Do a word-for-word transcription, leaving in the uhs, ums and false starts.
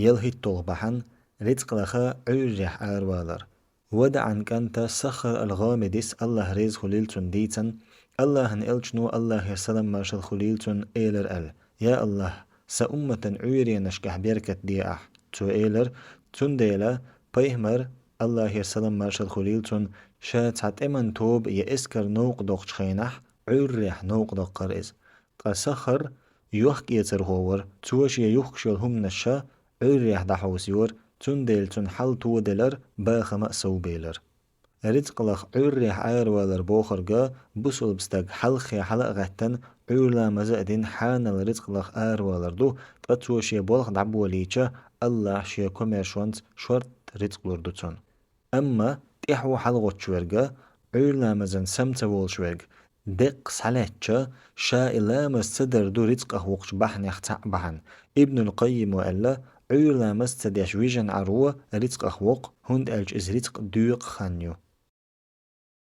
ЯлхӀитталгӀа бахьан — рицкъ лаха Ӏуьйррехь аравалар. ВадаӀан кӀанта Сахар ал-ГӀамидис, АллахӀ реза хуьлийла цунна, дийцина, АллахӀан Элчано, АллахӀера салам-маршал хуьлийла цунна, элира аьлла: «Я АллахӀ, сан умматан Ӏуьйренашкахь беркат де ахь». Цо элира: «Цундела пайхамар, АллахӀера салам-маршал хуьлийла цунна, ша цхьа тӀеман тоба я эскар новкъа доккхучу хенахь, Ӏуьйррехь новкъа доккхура иза». Ткъа Сахар йохк-эцархо вара, цо шен юхкуш йолу хӀуманаш Ӏуьйррехь дӀахьовсайора, цундела цуьнан хьал тоделира, бахам а совбелира. Рицкъ лаха Ӏуьйррехь аравалар бохург бусалба стаг хьалххе хьала а гӀаьттина, Ӏуьйра ламаз а дина, хьанал рицкъ лаха аравалар ду, ткъа цо шен болх дӀаболийча, АллахӀ шен комаьршонца шортта рицкъ лур ду цунна. Амма тӀаьхьо хьалагӀоттуш верг, Ӏуьйра ламазан сам ца волуш верг, деккъа схьалаьцча, ша и ламаз ца дар ду рицкъах воккхучу бахьанех цхьаъ бахьана. Ибнул Къаййимо аьлла: Ӏуьйра ламаз ца деш вижина Ӏар ву рицкъах воккху, хӀунда аьлча иза рицкъ доькъу хан ю.